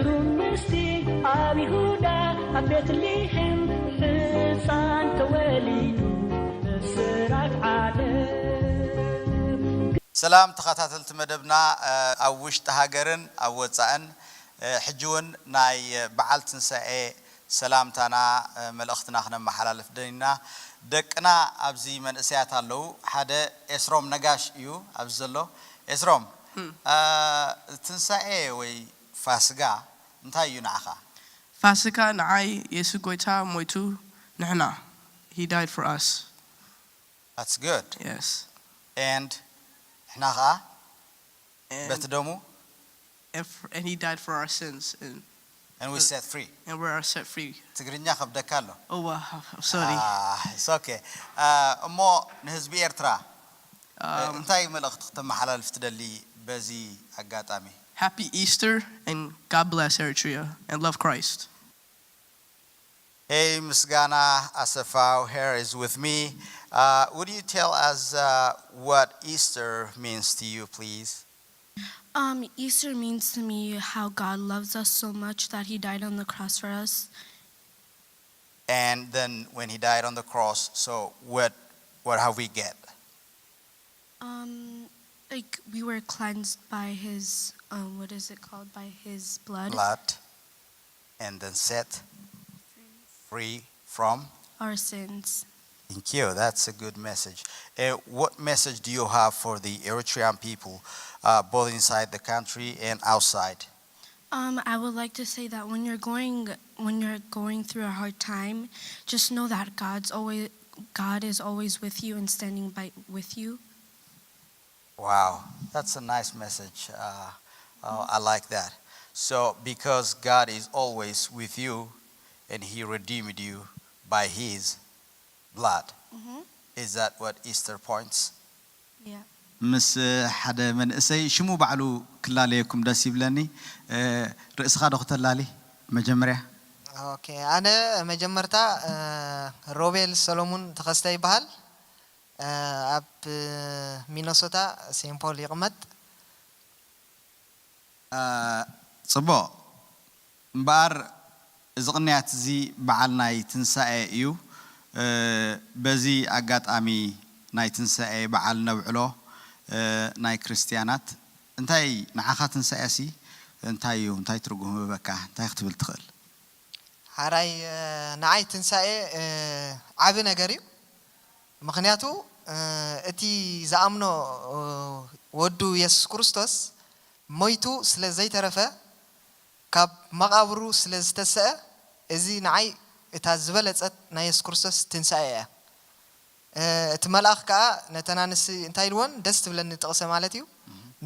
ሩን ምስቲ ኣብ ይሁዳ ኣብ ቤትልሔም ሕፃን ተወሊዱ ብስራት ዓለም። ሰላም ተኸታተልቲ መደብና፣ እ፣ ኣብ ውሽጢ ሃገርን ኣብ ወጻእን፣ እ፣ ሕጂ እውን ናይ በዓል ትንሳኤ ሰላምታና፣ እ፣ መልእኽትና ክነመሓላልፍ ደኒና። ደቅና ኣብዚ መንእሰያት ኣለዉ። ሓደ ኤስሮም ነጋሽ እዩ ኣብዚ ዘሎ። ኤስሮም፣ እ፣ ትንሳኤ ወይ ፋስጋ እንታይ እዩ ንዓኻ? ፋሲካ ንዓይ የሱስ ጎይታ ሞይቱ ንሕና። He died for us. That's good. Yes. And ንሕና ኸኣ And, በቲ ደሙ and, for, and he died for our sins. And, and we set free. And we are set free. ትግርኛ ከብደካ ኣሎ። Oh, wow. I'm sorry. Ah, it's okay. እሞ ንህዝቢ ኤርትራ እንታይ መልእኽቲ ክተመሓላልፍ ትደሊ በዚ ኣጋጣሚ? Happy Easter and God bless Eritrea and love Christ. Hey, Misgana Asafau here is with me. Uh, would you tell us uh, what Easter means to you, please? Um, Easter means to me how God loves us so much that He died on the cross for us. And then when he died on the cross, so what what have we get? Um, like we were cleansed by His, um, what is it called? By His blood. Blood, and then set free from. Our sins. Thank you. That's a good message. Uh, what message do you have for the Eritrean people, uh, both inside the country and outside? Um, I would like to say that when you're going when you're going through a hard time, just know that God's always God is always with you and standing by with you. Wow, that's a nice message. Uh, uh, I like that. So, because God is always with you and He redeemed you by His blood, is that what Easter points? Yeah. ምስ ሓደ መንእሰይ ሽሙ ባዕሉ ክላለየኩም ደስ ይብለኒ። እ፣ ርእስኻ ዶ ክተላሊ መጀመርያ? ኦኬ፣ ኣነ መጀመርታ እ፣ ሮቤል ሰሎሙን ተኸስተ ይበሃል። እ፣ ኣብ ሚነሶታ ሴንት ፖል ይቕመጥ። እ፣ ጽቡቕ። እምበኣር እዚ ቅንያት እዚ በዓል ናይ ትንሳኤ እዩ። እ፣ በዚ ኣጋጣሚ ናይ ትንሳኤ በዓል ነብዕሎ፣ እ፣ ናይ ክርስትያናት። እንታይ ንዓኻ ትንሳኤሲ እንታይ እዩ? እንታይ ትርጉም ህበካ? እንታይ ክትብል ትኽእል? ሓራይ እ፣ ንዓይ ትንሳኤ እ፣ ዓቢ ነገር እዩ። ምኽንያቱ እ፣ እቲ ዝኣምኖ እ፣ ወዱ የሱስ ክርስቶስ ሞይቱ ስለ ዘይተረፈ ካብ መቓብሩ ስለ ዝተሰአ፣ እዚ ንዓይ እታ ዝበለጸት ናይ የሱስ ክርስቶስ ትንሳኤ እያ። እ፣ እቲ መልኣኽ ከኣ ነተን ኣንስቲ እንታይ ኢልወን? ደስ ትብለኒ ጥቕሲ ማለት እዩ።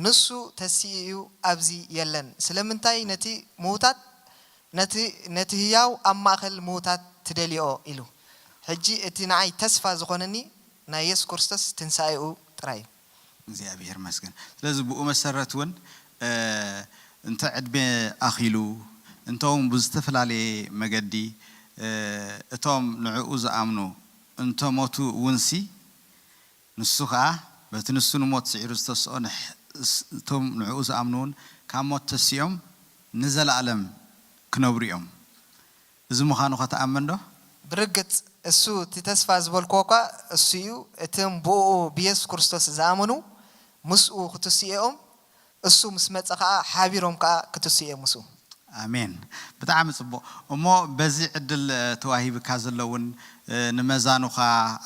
"ንሱ ተሲኡ እዩ፣ ኣብዚ የለን። ስለምንታይ ነቲ ምዉታት፣ ነቲ፣ ነቲ ህያው ኣብ ማእከል ምዉታት ትደልይኦ?" ኢሉ። ሕጂ እቲ ንዓይ ተስፋ ዝኾነኒ ናይ የሱስ ክርስቶስ ትንሳኤኡ ጥራይ እዩ። እግዚኣብሔር ይመስገን። ስለዚ ብኡ መሰረት እውን እ፣ እንተ ዕድመ ኣኺሉ፣ እንተ እውን ብዝተፈላለየ መገዲ እ፣ እቶም ንዕኡ ዝኣምኑ እንተ ሞቱ እውንሲ፣ ንሱ ኸኣ በቲ ንሱ ንሞት ስዒሩ ዝተስኦ ንሕ-፣ ስ-፣ እቶም ንዕኡ ዝኣምኑ እውን ካብ ሞት ተሲኦም ንዘለኣለም ክነብሩ እዮም። እዚ ምዃኑ ኸ ትኣምን ዶ? ብርግጽ እሱ እቲ ተስፋ ዝበልክዎ እኳ እሱ እዩ። እቶም ብእኡ ብየሱስ ክርስቶስ ዝኣመኑ ምስኡ ክትስኡ እዮም። እሱ ምስ መጸ ኸኣ ሓቢሮም ከኣ ክትስኡ እዮም ምስኡ። ኣሜን። ብጣዕሚ ጽቡቕ። እሞ በዚ ዕድል እ፣ ተዋሂብካ ዘሎ እውን እ፣ ንመዛኑኻ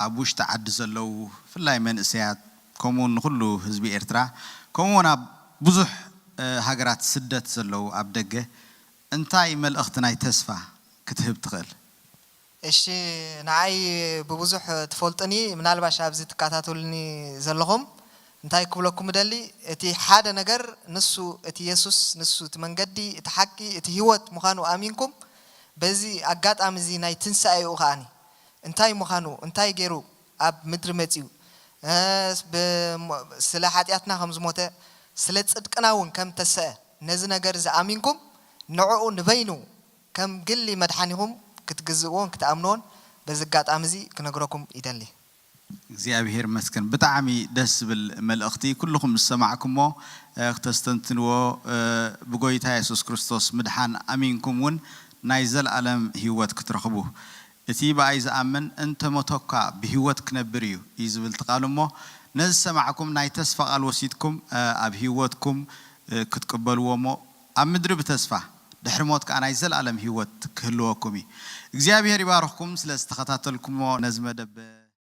ኣብ ውሽጢ ዓዲ ዘለዉ ብፍላይ መንእሰያት ከምኡ እውን ንኹሉ ህዝቢ ኤርትራ ከምኡ እውን ኣብ ብዙሕ እ፣ ሃገራት ስደት ዘለዉ ኣብ ደገ እንታይ መልእኽቲ ናይ ተስፋ ክትህብ ትኽእል? እሺ፣ ንዓይ ብብዙሕ ትፈልጡኒ፣ ምናልባሽ ኣብዚ ትከታተሉኒ ዘለኹም እንታይ ክብለኩም እደሊ፣ እቲ ሓደ ነገር ንሱ እቲ የሱስ፣ ንሱ እቲ መንገዲ፣ እቲ ሓቂ፣ እቲ ህይወት ምዃኑ ኣሚንኩም በዚ ኣጋጣሚ እዚ ናይ ትንሳኤኡ ከኣኒ እንታይ ምዃኑ፣ እንታይ ገይሩ ኣብ ምድሪ መጺኡ፣ እ፣ ብ-፣ ስለ ሓጢኣትና ከም ዝሞተ፣ ስለ ጽድቅና እውን ከም ተሰአ፣ ነዚ ነገር እዚ ኣሚንኩም ንዕኡ ንበይኑ ከም ግሊ መድሓኒኹም ክትግዝእዎን ክትኣምንዎን በዚ ኣጋጣሚ እዚ ክነግረኩም ይደሊ። እግዚኣብሔር ይመስገን። ብጣዕሚ ደስ ዝብል መልእኽቲ። ኩልኹም ዝሰማዕኩሞ፣ እ፣ ክተስተንትንዎ፣ እ፣ ብጎይታ የሱስ ክርስቶስ ምድሓን ኣሚንኩም እውን ናይ ዘለኣለም ህይወት ክትረኽቡ። እቲ ብኣይ ዝኣምን እንተ ሞተኳ ብህይወት ክነብር እዩ፣ እዩ ዝብል እቲ ቃል። እሞ ነዚ ዝሰማዕኩም ናይ ተስፋ ቃል ወሲድኩም፣ እ፣ ኣብ ህይወትኩም፣ እ፣ ክትቅበልዎ እሞ ኣብ ምድሪ ብተስፋ ድሕሪ ሞት ከኣ ናይ ዘለኣለም ህይወት ክህልወኩም እዩ። እግዚኣብሔር ይባርኽኩም ስለ ዝተኸታተልኩሞ ነዚ መደብ።